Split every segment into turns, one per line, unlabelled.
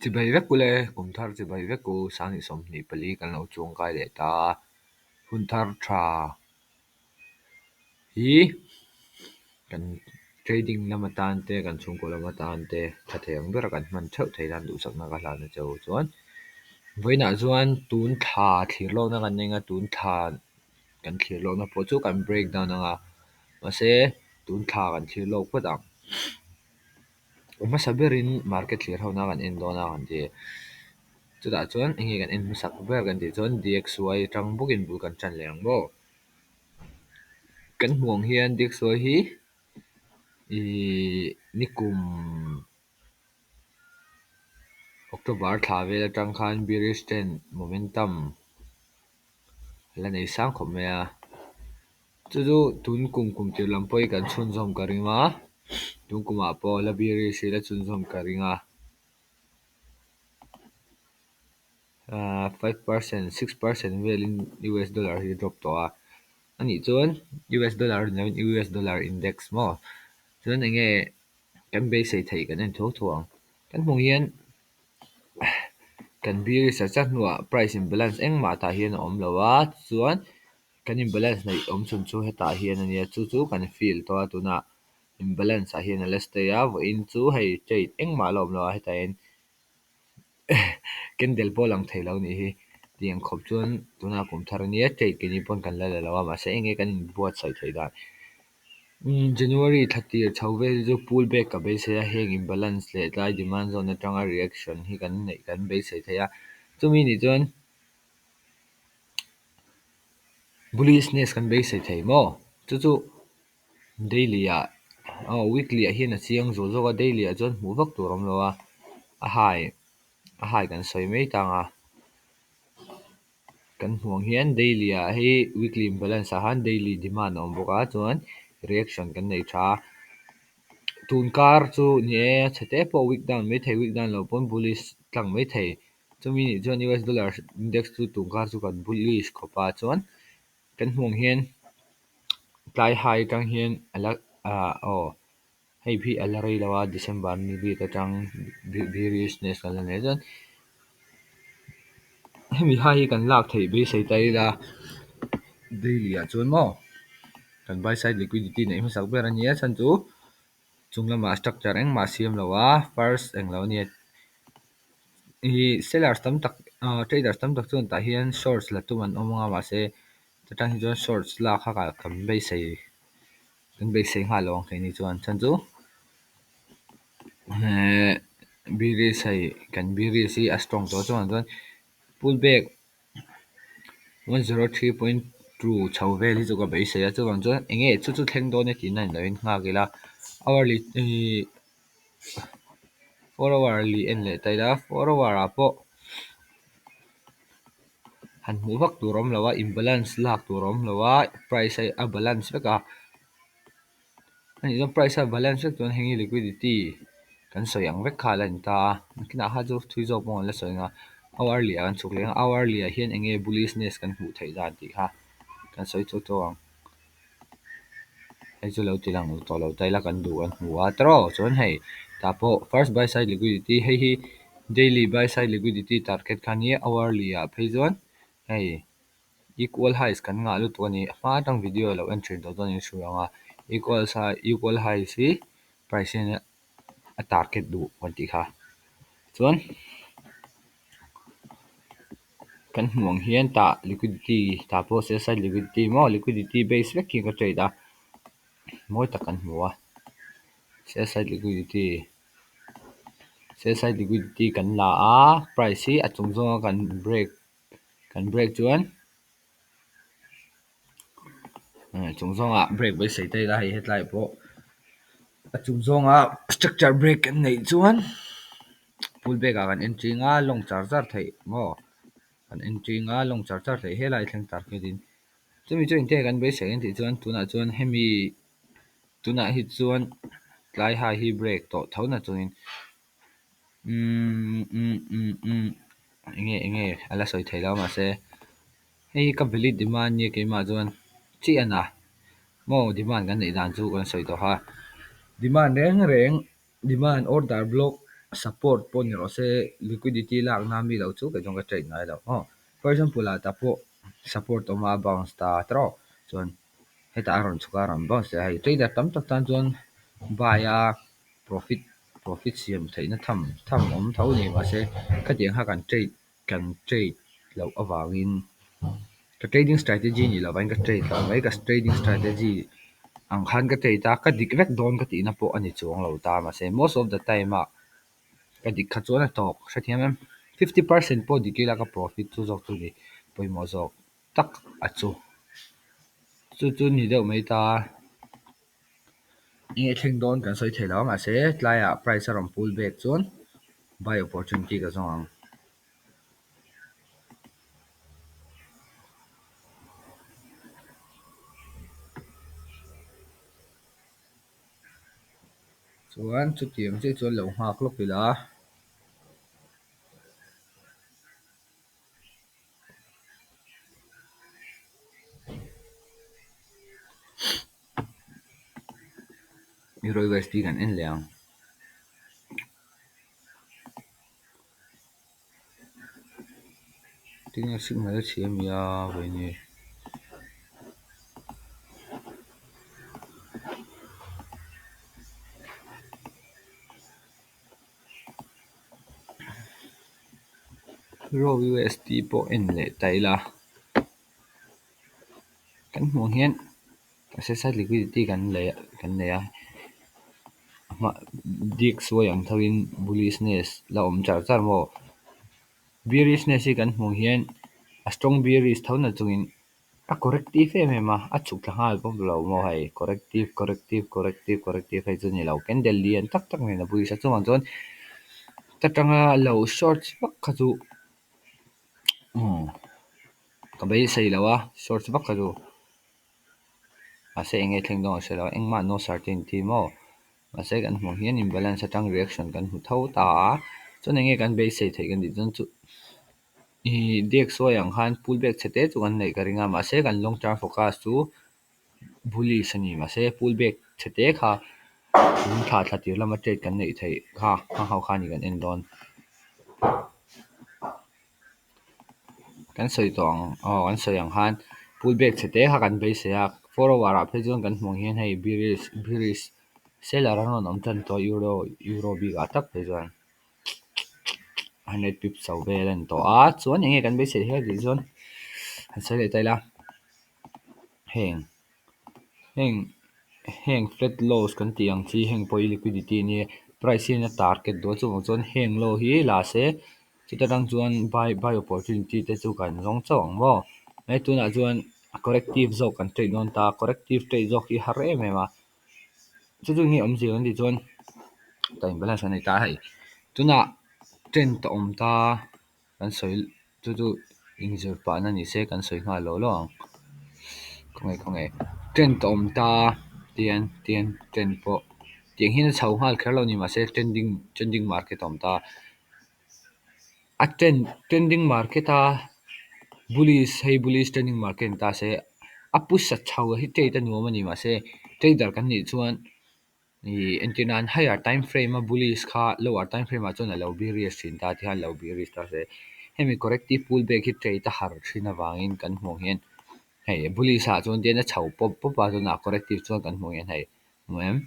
Chibai vek ule, kum thar chibai vek u, Sanghnih 24 kan lo chuang kai leh ta a, hun thar tha hi kan trading lam atan te, kan chhungkaw lam atan te tha thei ang bera kan hman theuh theih nan duhsakna ka hlan a che u chuan vawiinah chuan tun thla thlir lawkna kan nei anga tun thla kan thlir lawkna pawh chu kan break down anga mahse tun thla kan thlir lawk phawt ang. A hmasa berin market thlir hona kan en dawn a kan ti. Chutah chuan eng nge kan en hmasak ber kan tih chuan DXY atang bawkin bul kan tan leh ang maw. Kan hmuh ang hian DXY hi ihh nikum October thla vel atang khan bearish trend momentum a la nei sang khawp mai a. Chu chu tun kum kum tir lam pawh hi kan chhunzawm ka ring a, tun kumah pawh la bearish hi la chhunzawm ka ring a. 5%, 6% velin US dollar hi drop tawh a. Anih chuan US dollar ni lovin US dollar index maw? Chuan eng nge kan beisei theih kan en tho tho ang. Kan hmuh hian kan bearish a chak hnuah price imbalance engmah tah hian a awm lo a, chuan kan imbalance neih awm chhun chu hetah hian a nia, chu chu kan fill tawh a, tunah imbalance ah hian a la stay a, vawiin chu hei trade engmah la awm lo a, hetah hian candle pawh lang thei lo nih hi. Tiang khawp chuan tunah kum thar a nia, trade keini pawn kan la la lo a, mahse eng nge kan inbuatsaih theih dan. January thla tir chho vel hi chu pull back ka beisei a, heng imbalance leh tlai demand zone atanga reaction hi kan neih kan beisei thei a. Chumi nih chuan bullishness kan beisei thei maw? Chu chu daily ah aw weekly ah hian a chiang zual zawk a, daily ah chuan hmuh vak tur a awm lo a, a high a high kan sawi mai tang a. Kan hmuh ang hian daily ah hei weekly imbalance ah khan daily demand a awm bawk a, chuan reaction kan nei tha a. Tun kar chu ni e a chhe te pawh week down mai thei, week down lo pawn bullish tlang mai thei. Chumi nih chuan US dollar index chu tun kar chu kan bullish khawp a, chuan kan hmuh ang hian tlai high atang hian a la ah aw hei hi a la rei lo a, December ni bik atang bearishness kan la nei a, chuan hemi high hi kan lak theih beisei ta ila daily ah chuan maw kan buy side liquidity neih hmasak ber a nia chhan chu chung lamah structure engmah a siam lo a, first englo a nia. Ih sellers tam tak ah traders tam tak chuan tah hian shorts la tum an awm anga mahse chutah hi chuan shorts lak kha kan beisei kan beisei nghal lo ang keini chuan chhan chu ehh bearish hei kan bearish hi a strong tawh chuan chuan pull back 103.2 chho vel hi chu ka beisei a, chuvang chuan eng nge chu chu thleng dawn e tihna ni lovin nghak ila hourly ihh 4 hourly en leh ta ila, 4 hour ah pawh han hmuh vak tur a awm lo a, imbalance lak tur a awm lo a, price hei a balance vek a, anih chuan price a balance vek chuan heng hi liquidity kan sawi ang vek kha a la ni ta a, nakinah kha chu thui zawk pawh an la sawi ang a, hourly ah kan chhuk leh ang a, hourly ah hian eng nge bullishness kan hmuh theih dan tih kha kan sawi tho tho ang. Hei chu lo ti lang tawh lo ta ila kan duh kan hmu a tawrh chuan hei tah pawh first buy side liquidity hei hi daily buy side liquidity target kha nia hourly ah phei chuan hei equal highs kan ngah lutuk a ni a hma atang video lo en thin tawh chuan in hru ang a equal equal highs hi price hian a target duh kan tih kha chuan kan hmuh ang hian tah liquidity tah pawh sell side liquidity maw liquidity base vek hi ka trade a mawi tak kan hmu a sell side liquidity sell side liquidity kan la a price hi a chung zawnga kan break kan break chuan chung zawngah break beisei ta ila hei hetlai pawh a chung zawnga structure break kan neih chuan pull back ah kan entry anga long char char theih maw kan entry anga long char char theih helai thleng target in chumi chu engtin nge kan beisei ang tih chuan tunah chuan hemi tunah hi chuan tlai high hi break tawh tho na chungin umm umm umm umm eng nge eng nge a la sawi thei lo mahse hei hi ka valid demand nia keimah chuan chiah a na maw demand kan neih dan chu kan sawi tawh a demand reng reng demand order block. Support pawh ni rawh se liquidity lakna mi lo chu kei chuan ka trade ngai lo aw. For example ah tah pawh support awm a bounce ta tawrh chuan hetah a rawn chhuk a rawn bounce leh a hei trader tam tak tan chuan buy a profit profit siam theihna tham tham awm tho a ni mahse khatiang kha kan trade kan trade loh avangin ka trading strategy nih loh vangin ka trade lo mai ka trading strategy ang khan ka trade a ka dik vek dawn ka tihna pawh a ni chuang lo ta mahse most of the time ah ka dik kha chuan a tawk hrethiam em 50% pawh dik ila ka profit chu zawk chu ni pawimawh zawk tak a chu chu chu ni deuh mai ta enge thleng dawn kan sawi thei lo a mahse tlaiah price a rawn pull back chuan buy opportunity ka zawng ang. Chuan chutiang chiah chuan lo nghak lawk ila. Euro USD kan en leh ang. Tinge signal a chhia ami a vawiin. Euro USD pawh en leh ta ila. Kan hmuh hian sell side liquidity kan lei kan nei a. DXY ang thoin bullishness la awm char char maw. Bearishness hi kan hmuh hian a strong bearish tho na chungin a corrective em em a a chhuk thla nghal pawp lo maw hei corrective corrective corrective corrective hei chu ni lo candle lian tak tak nen a bullish a chungah chuan ta tanga lo short vak kha chu ka beisei lo a short vak kha chu mahse enge thleng dawn ka hre lo engmah no certainty maw mahse kan hmuh hian imbalance atang reaction kan hmu tho ta a chuan enge kan beisei theih kan tih chuan chu ih DXY ang khan pullback chhe te chu kan neih ka ring a mahse kan long term focus chu bullish a ni mahse pullback chhe te kha tun thla thla tir lama trade kan neih theih kha hma ho kha ni kan en dawn. Kan sawi tawh ang aw kan sawi ang khan pullback chhe te kha kan beisei a 4 hour ah phei chuan kan hmuh hian hei bearish bearish seller an rawn awm tan tawh euro euro bikah tak phei chuan 100 pips chho vel a ni tawh a chuan enge kan beisei her tih chuan han sawi leh ta ila heng heng heng flat lows kan tih ang chi heng pawh hi liquidity ania price hian a target duh a chuvang chuan heng low hi la se chuta tang chuan buy buy opportunity te chu kan zawng chauh ang maw hei tunah chuan corrective zawk kan trade dawn ta corrective trade zawk hi har em em a chu chu nge awmzia kan tih chuan time balance kan nei ta hei tunah trend a awm ta kan sawi chu chu inzir pahna ni se kan sawi nghal lo lo ang khawnge khawnge trend a awm ta tian tian trend pawh tiang hian a chho nghal kher lo ni mahse trending trending market a awm ta a trend trending market a bullish hei bullish trending market ni ta se a push a chho hi trade a nuam a ni mahse trader kan nih chuan ih entir nan higher time frame a bullish kha lower time frame ah chuan a lo bearish thin ta tikhan lo bearish ta se hemi corrective pullback hi trade a har thin avangin kan hmuh hian hei bullish ah chuan tian a chho pawp pawp a tunah corrective chuan kan hmuh hian hei hmu em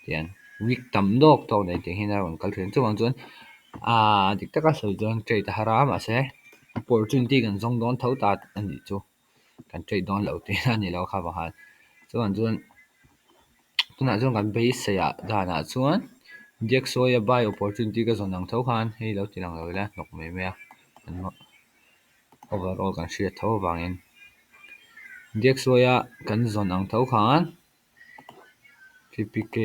tian wick tam dawk tawk nei tiang hian a rawn kal thin chuvang chuan aa dik taka sawi chuan trade a har a mahse opportunity kan zawng dawn tho ta a nih chu kan trade dawn lo tih a ni lo kha vang khan chuvang chuan tunah chuan kan beisei ah danah chuan DXY a buy opportunity ka zawn ang tho khan hei lo ti lang lo ila hnawk mai mai a overall kan hriat tho avangin DXY a kan zawn ang tho khan 50k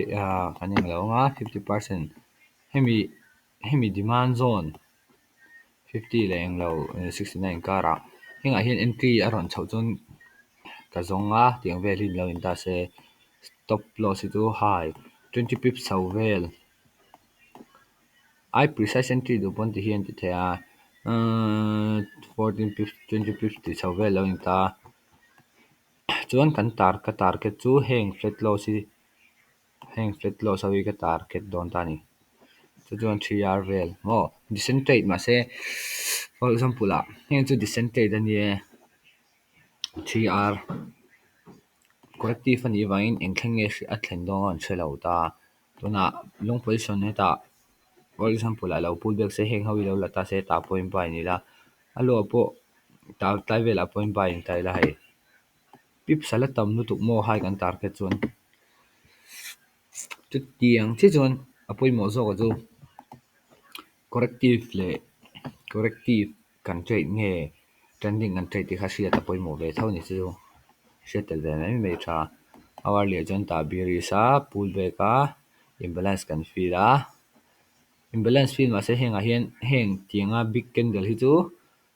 kan eng lo anga 50% hemi hemi demand zone 50 leh englo 69 karah hengah hian entry a rawn chhoh chuan ka zawng a tiang vel hi lo in ta se stop loss hi chu high 20 pips chho vel ai precise entry duh pawn ti hian ti thei a 14 pips 20 pips ti chho vel lo in ta chuan kan tar ka target chu heng flat lows hi heng flat lows ho hi ka target dawn ta a ni. Chu chuan 3R vel maw decent trade mahse for example ah heng chu decent trade a nia 3R corrective a nih avangin eng thleng nge a thlen dawn an hre lo ta. Tunah long position hetah for example ah lo pull back se heng ho hi lo la ta se tah pawhin buy ni ila a luah pawh tlai velah pawhin buy ni ta ila hei pips a la tam lutuk maw high kan target chuan chutiang chiah chuan a pawimawh zawk chu corrective leh corrective kan trade nge trending kan trade tih kha hriat a pawimawh ve tho a ni chu hriat tel ve mai mai tha. Hourly ah chuan tah bearish a pull back a imbalance kan fill a imbalance fill mahse hengah hian heng tianga big candle hi chu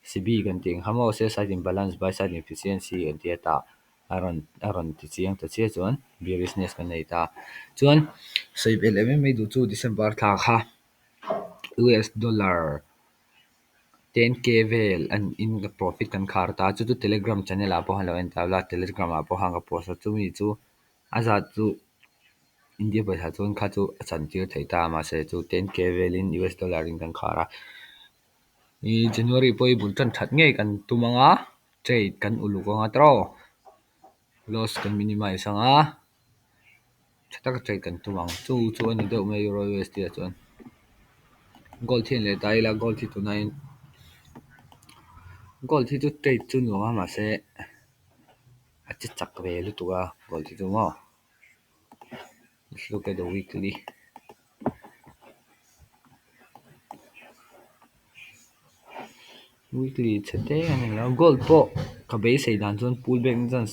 SIBI kan tih ang kha maw sell side imbalance buy side inefficiency kan tih a tah a rawn a rawn ti chiang ta chiah chuan bearishness kan nei ta. Chuan sawi ve leh mai mai duh chu December thla kha US dollar 10K vel an in profit kan khar ta chu chu Telegram channel ah pawh han lo en ta ula Telegram ah pawh khan ka post a chumi chu a zat chu India pawisa chuan kha chu a chan tir theih ta mahse chu 10K velin US dollar in kan khar a. I January pawh hi bul tan that ngei kan tum anga trade kan uluk anga tawh loss kan minimize anga tha taka trade kan tum ang chu chu a ni deuh mai Euro USD ah chuan gold hi an leh ta ila gold hi tunah hian gold hi chu trade chu nuam a mahse a che chak ve lutuk a gold hi chu maw let's look at the weekly. Weekly chhe te a ni lo gold pawh ka beisei dan chuan pull back na chuan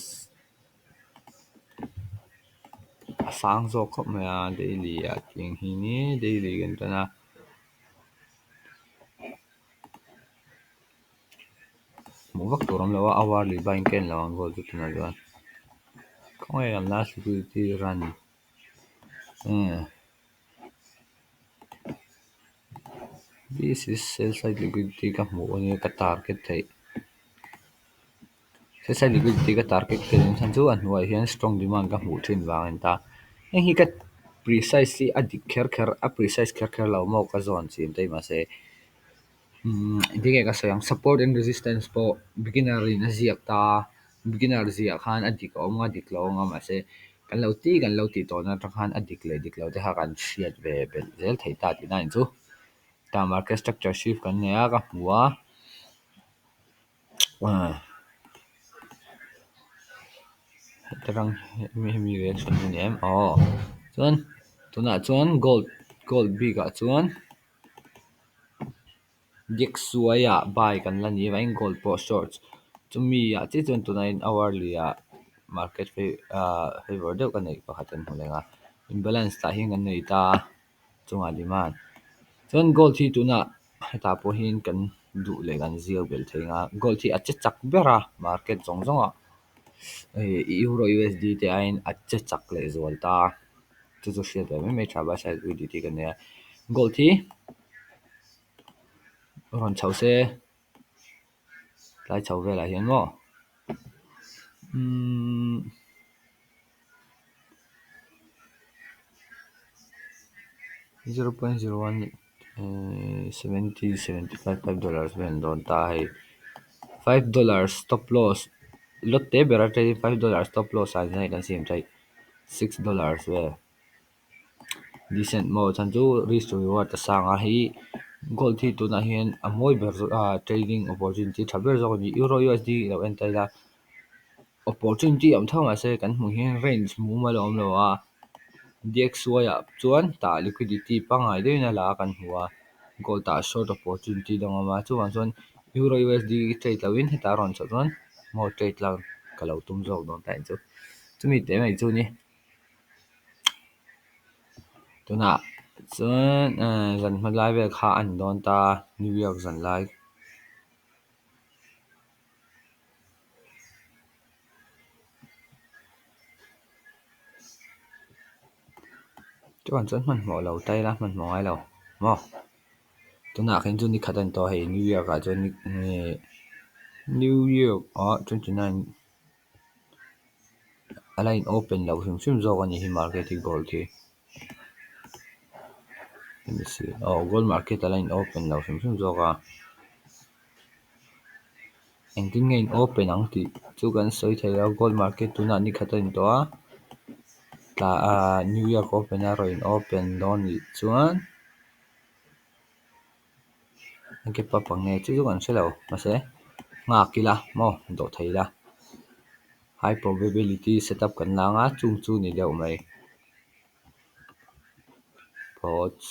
a sang zawk khawp mai a daily ah tiang hi ni daily kan tan a. Hmuh vak tur awm lo a hourly buying ka en lo ang gold chu tunah chuan khawnge kan last liquidity run this is sell side liquidity ka hmuh ania ka target theih sell side liquidity ka target theih na chhan chu a hnuaiah hian strong demand ka hmuh thin vang a ni ta heng hi ka precise hi a dik kher kher a precise kher kher lo maw ka zawn chin te mahse engtin nge ka sawi ang support and resistance pawh beginner in a ziak ta beginner ziah khan a dik a awm a dik lo a awm a mahse kan lo tih kan lo tih tawh na atang khan a dik leh dik lo te kha kan hriat ve belh zel theih ta tihna a ni chu tah market structure shift kan nei a ka hmu a heta tang hemi reaction hi a ni em aw chuan tunah chuan gold gold bik ah chuan DXY ah buy kan la ni avangin gold pawh short chumi ah chiah chuan tunah hian hourly ah market favor deuh ka neih pakhat kan hmu leh ang a imbalance tah hian kan nei ta a chungah demand chuan gold hi tunah hetah pawh hian kan duh leh kan ziak belh thei ang a gold hi a che chak ber a market zawng zawng ah euro U_S_D te aiin a che chak leh zual ta chu chu hriat ve mai mai tha buy side liquidity kan nei a gold hi rawn chho se tlai chho velah hian maw umm 0.01 70 75 5 dollars vel an dawn ta hei 5 dollars stop loss lot te ber atangin 5 dollars stop loss ah hian kan siam theih 6 dollars vel decent maw chhan chu risk to reward a sang a hei gold hi tunah hian a mawi ber trading opportunity tha ber zawk a ni euro U_S_D lo en ta ila opportunity a awm tho mahse kan hmuh hian range mumal a awm lo a D_X_Y ah chuan tah liquidity pangngai deuhin a la a kan hmu a gold ah short opportunity dang a awm a chuvang chuan euro U_S_D trade loin hetah a rawn chhoh chuan maw trade lak ka lo tum zawk dawn ta ang chu chumi teh mai chu a ni. Tunah chuan zan hma lai vel kha a ni dawn ta New York zan lai. Chuan chuan hmanhmawh lo ta ila hmanhmawh ngai lo maw tunah khin chu nikhat a ni tawh a hei New York ah chuan New York ah 29 a la in open lo hrim hrim zawk a ni hi market hi gold hi. Let me see. Oh, gold market ala in open lo hrim hrim zawk a. Engtin nge in open ang tih chu kan sawi thei lo. Gold market tunah ni khat a in tawh a. Tla New York open a rawn in open dawn nih chuan a gap up ang nge chu chu kan hre lo. Mahse nghak ila maw dawh thei ila. High probability setup kan la anga chung chu ni deuh mai. Phawts.